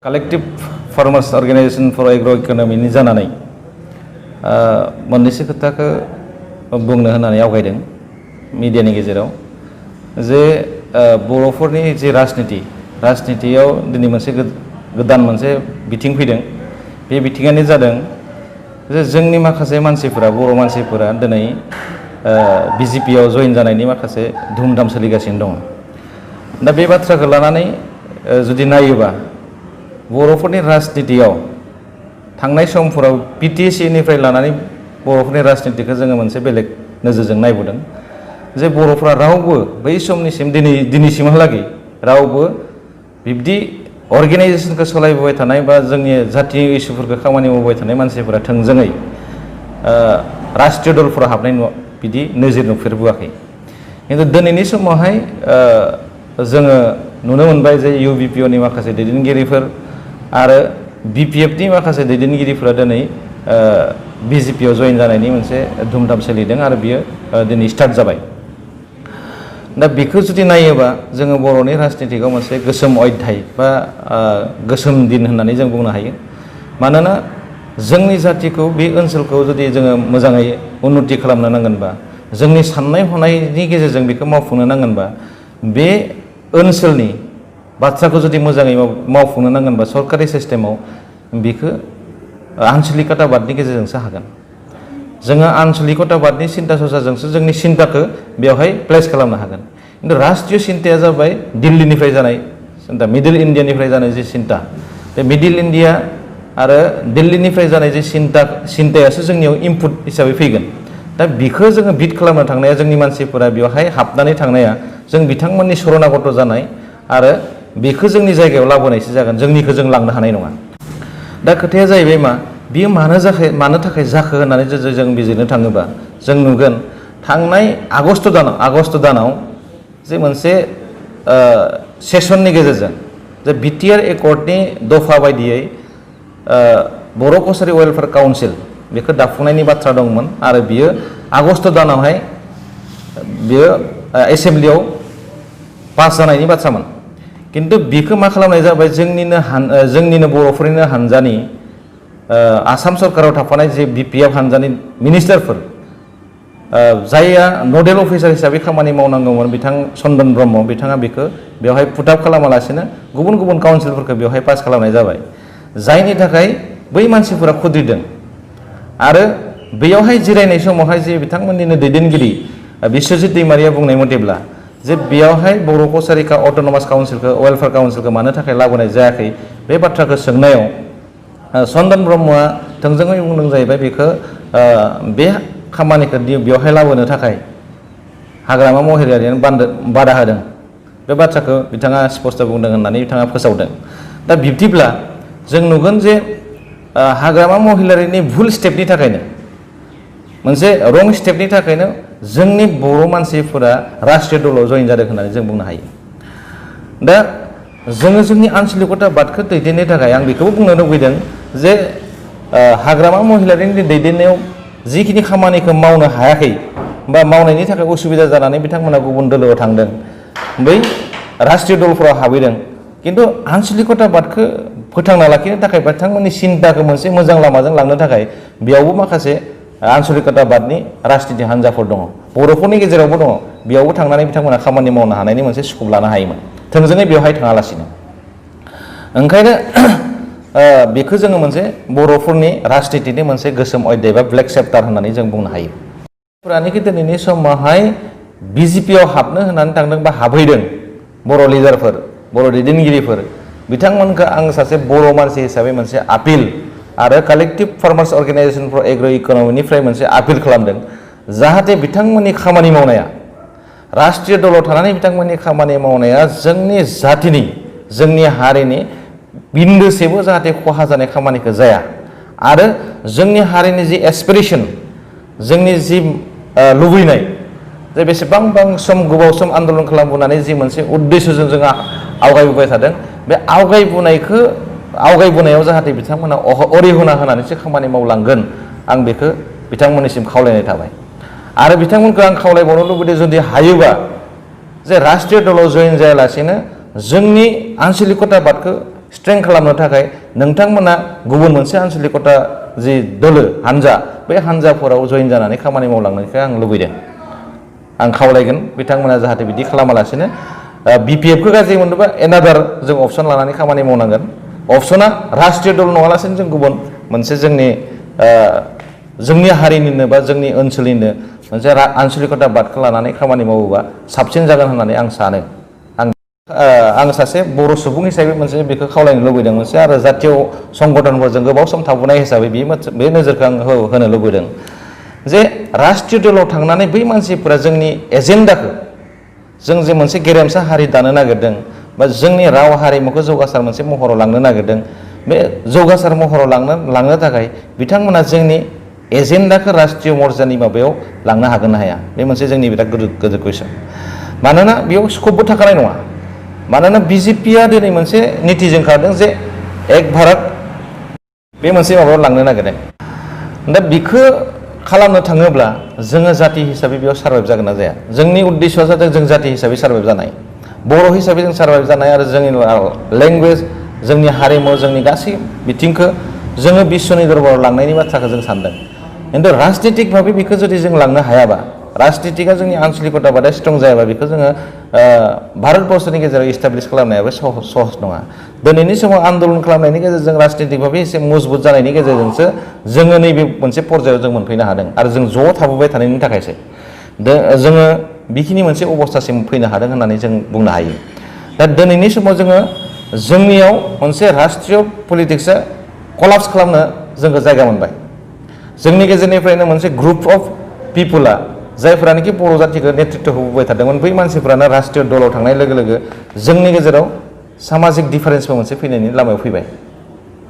Collective farmers organisation for agro economy जानानै मोननैसो खोथाखौ बुंनो होननानै आवगायदों मिडियानि गेजेराव जे बर'फोरनि जे राजनितियाव दिनै मोनसे गोदान मोनसे बिथिं फैदों। बे बिथिङानो जादों जे जोंनि माखासे मानसिफोरा बर' मानसिफोरा दिनै बिजेपिआव जइन जानायनि माखासे धुमधाम सोलिगासिनो दङ। दा बे बाथ्राखौ लानानै जुदि नायोबा बर'फोरनि राजनितियाव थांनाय समफोराव पिटिसिनिफ्राय लानानै बर'फोरनि राजनितिखौ जोङो मोनसे बेलेग नोजोरजों नायबोदों जे बर'फोरा रावबो बै समनिसिम दिनैसिमहालागै रावबो बिब्दि अर्गेनाइजेशनखौ सालायबोबाय थानाय बा जोंनि जातीय इस्युफोरखौ खामानि मावबाय थानाय मानसिफोरा थोंजोङै राष्ट्रीय दलफोराव हाबनाय बिदि नोजोर नुफेरबोआखै। खिन्थु दिनैनि समावहाय जोङो नुनो मोनबाय जे UBPनि माखासे दैदेनगिरिफोर आरो BPFनि माखासे दैदेनगिरिफोरा दिनै BJPआव जइन जानायनि मोनसे धुमधाम सोलिदों आरो बियो दिनै स्टार्ट जाबाय। दा बेखौ जुदि नायोबा जोङो बर'नि राजनितिखौ मोनसे गोसोम अध्याय बा गोसोम दिन होननानै जों बुंनो हायो। मानोना जोंनि जातिखौ बे ओनसोलखौ जुदि जोङो मोजाङै उन्नति खालामनो नांगोनबा जोंनि साननाय हनायनि गेजेरजों बेखौ मावफुंनो नांगोनबा बे ओनसोलनि बाथ्राखौ जुदि मोजाङै मावफुंनो नांगोनबा सरकारि सिस्टेमाव बेखौ आन्सलिकताबादनि गेजेरजोंसो हागोन। जोङो आन्सलिकताबादनि सिन्ता सरसाजोंसो जोंनि सिन्ताखौ बेवहाय प्लेस खालामनो हागोन। खिन्थु राष्ट्रीय सिन्ताया जाबाय दिल्लीनिफ्राय जानाय सिन्ता, मिडिल इन्डियानिफ्राय जानाय जे सिन्ता, बे मिडिल इन्डिया आरो दिल्लीनिफ्राय जानाय जे सिन्तायासो जोंनियाव इनपुट हिसाबै फैगोन। दा बेखौ जोङो बिट खालामनो थांनाया जोंनि मानसिफोरा बेवहाय हाबनानै थांनाया जों बिथांमोननि शरणागत जानाय आरो बेखौ जोंनि जायगायाव लाबोनायसो जागोन, जोंनिखौ जों लांनो हानाय नङा। दा खोथाया जाहैबाय मा बियो मानो थाखाय जाखो होननानै जों बिजिरनो थाङोबा जों नुगोन थांनाय आगस्ट दानाव जे मोनसे सेसननि गेजेरजों जे बिटिआर एकर्डनि दफा बायदियै बर' कसारि वेलफेयार काउन्सिल बेखौ दाफुंनायनि बाथ्रा दंमोन आरो बियो आगस्ट दानावहाय बियो एसेम्ब्लियाव पास जानायनि बाथ्रामोन। किन्तु बेखौ मा खालामनाय जाबाय जोंनिनो बर'फोरनिनो हानजानि आसाम सरकाराव थाफानाय जे BPF हानजानि मिनिस्टारफोर जायहा नडेल अफिसार हिसाबै खामानि मावनांगौमोन बिथां चन्दन ब्रह्म बिथाङा बेखौ बेवहाय पुटआप खालामालासिनो गुबुन गुबुन काउन्सिलफोरखौ बेवहाय पास खालामनाय जाबाय, जायनि थाखाय बै मानसिफोरा खुद्रिदों। आरो बेयावहाय जिरायनाय समावहाय जे बिथांमोननिनो दैदेनगिरि बिश्वजित दैमारिया बुंनाय मथेब्ला जे बेयावहाय बर' कसारिका अट'नमास काउन्सिलखौ वेलफेयार काउन्सिलखौ मानो थाखाय लाबोनाय जायाखै बे बाथ्राखौ सोंनायाव चन्दन ब्रह्मआ थोंजोङै बुंदों जाहैबाय बेखौ बे खामानिखौ बेवहाय लाबोनो थाखाय हाग्रामा महिलारियानो बादा होदों। बे बाथ्राखौ बिथाङा स्पष्ट बुंदों होननानै बिथाङा फोसावदों। दा बिब्दिब्ला जों नुगोन जे हाग्रामा महिलारिनि भुल स्टेपनि थाखायनो मोनसे रं स्टेपनि थाखायनो जोंनि बर' मानसिफोरा राष्ट्रीय दलाव जइन जादों होननानै जों बुंनो हायो। दा जोङो जोंनि आन्सलिकताबादखौ दैदेननो थाखाय आं बेखौबो बुंनो लुबैदों जे हाग्रामा महिलारिनि दैदेननायाव जिखिनि खामानिखौ मावनो हायाखै बा मावनायनि थाखाय उसुबिदा जानानै बिथांमोना गुबुन दोलोआव थांदों, बै राष्ट्रीय दलफोराव हाबहैदों। किन्तु आन्सलिकताबादखौ फोथांना लाखिनो थाखाय बिथांमोननि सिन्ताखौ मोनसे मोजां लामाजों लांनो थाखाय बेयावबो माखासे आन्सलिकताबादनि राजनिति हान्जाफोर दङ, बर'फोरनि गेजेरावबो दङ। बेयावबो थांनानै बिथांमोना खामानि मावनो हानायनि मोनसे स्कप लानो हायोमोन थोंजोङै बेवहाय थाङालासिनो। ओंखायनो बेखौ जोङो मोनसे बर'फोरनि राजनितिनि मोनसे गोसोम अध्याय बा ब्लेक चेप्टार होननानै जों बुंनो हायो। फोरानिखि दिनैनि समावहाय BJPआव हाबनो होननानै थांदों बा हाबहैदों बर' लिडारफोर, बर' दैदेनगिरिफोर बिथांमोनखौ आं सासे बर' मानसि हिसाबै मोनसे आपिल आरो collective farmers organisation for agro इकोनॉमीनिफ्राय मोनसे आपिल खालामदों जाहाथे बिथांमोननि खामानि मावनाया राष्ट्रीय दलाव थानानै बिथांमोननि खामानि मावनाया जोंनि जातिनि जोंनि हारिनि बिन्दोसेबो जाहाथे खहा जानाय खामानिखौ जाया आरो जोंनि हारिनि जि एसपिरेशन जोंनि जि लुबैनाय जे बेसेबांबां गोबाव सम आन्दलन खालामबोनानै जि मोनसे उद्देश्यजों जोंहा आवगायबोबाय थादों बे आवगायबोनायाव जाहाथे बिथांमोना अरिहना होनानैसो खामानि मावलांगोन आं बेखौ बिथांमोननिसिम खावलायनाय थाबाय। आरो बिथांमोनखौ आं खावलायबावनो लुबैदों जुदि हायोबा जे राष्ट्रीय दलाव जइन जायालासेनो जोंनि आन्सलिकताबादखौ स्ट्रें खालामनो थाखाय नोंथांमोना गुबुन मोनसे आनसलिकता जि दोलो हानजा बे हानजाफोराव जइन जानानै खामानि मावलांनायखौ आं लुबैदों आं खावलायगोन बिथांमोना जाहाथे बिदि खालामालासिनो बिपिएफखौ गाज्रि मोनदोंबा एनादार जों अपसन लानानै खामानि मावनांगोन अपसना राष्ट्रीय दल नङालासिनो जों गुबुन मोनसे जोंनि हारिनिनो बा जोंनि ओनसोलनिनो मोनसे आनसलिकता बादखौ लानानै खामानि मावोबा साबसिन जागोन होननानै आं सानो आं सासे बर' सुबुं हिसाबै मोनसे बेखौ खावलायनो लुबैदों मोनसे आरो जातीय संगठनफोरजों गोबाव सम थाबोनाय हिसाबै बे नोजोरखौ आं होनो लुबैदों जे राष्ट्रीय दलाव थांनानै बै मानसिफोरा जोंनि एजेन्डाखौ जों जे मोनसे गेरेमसा हारि दानो नागिरदों बा जोंनि राव हारिमुखौ जौगासार मोनसे महराव लांनो नागिरदों बे जौगासार महराव लांनो थाखाय बिथांमोना जोंनि एजेन्डाखौ राष्ट्रीय मर्जानि माबायाव लांनो हागोन ना हाया बे मोनसे जोंनि बिराद गिदिर कुइसन मानोना बेयाव स्कपबो थाखानाय नङा मानोना बिजेपिया दिनै मोनसे नितिजों खारदों जे एक भारत बे मोनसे माबायाव लांनो नागिरदों दा बेखौ खालामनो थाङोब्ला जोङो जाति हिसाबै बेयाव सार्भाइभ जागोन ना जाया जोंनि उद्देश्यआ जादों जों जाति हिसाबै सार्भाइभ जानाय बर' हिसाबै जों सार्भाइभ जानाय आरो जोंनि लेंगुवेज जोंनि हारिमु जोंनि गासै बिथिंखौ जोङो बिश्वनि दरबाराव लांनायनि बाथ्राखौ जों सानदों खिन्थु राजनितिक भाबै बेखौ जुदि जों लांनो हायाबा राजनितिकआ जोंनि आनसलिकता बादा स्ट्रं जायाबा बेखौ जोङो भारतबर्षनि गेजेराव इस्टाब्लिश खालामनायाबो सहज नङा दिनैनि समाव आन्दलन खालामनायनि गेजेरजों राजनितिक भाबै एसे मजबुत जानायनि गेजेरजोंसो जोङो नैबे मोनसे पर्यायाव जों मोनफैनो हादों आरो जों ज' थाबोबाय थानायनि थाखायसो जोङो बेखिनि मोनसे अबस्थासिम फैनो हादों होननानै जों बुंनो हायो दा दिनैनि समाव जोङो जोंनियाव मोनसे राष्ट्रीय पलिटिक्सआ कलाप्स खालामनो जोङो जायगा मोनबाय जोंनि गेजेरनिफ्रायनो मोनसे ग्रुप अफ पिपुला जायफोरानोखि बर' जातिखौ नेतृत्व होबोबाय थादोंमोन बै मानसिफोरानो राष्ट्रीय दलाव थांनाय लोगो लोगो जोंनि गेजेराव सामाजिक डिफारेन्सबो मोनसे फैनायनि लामायाव फैबाय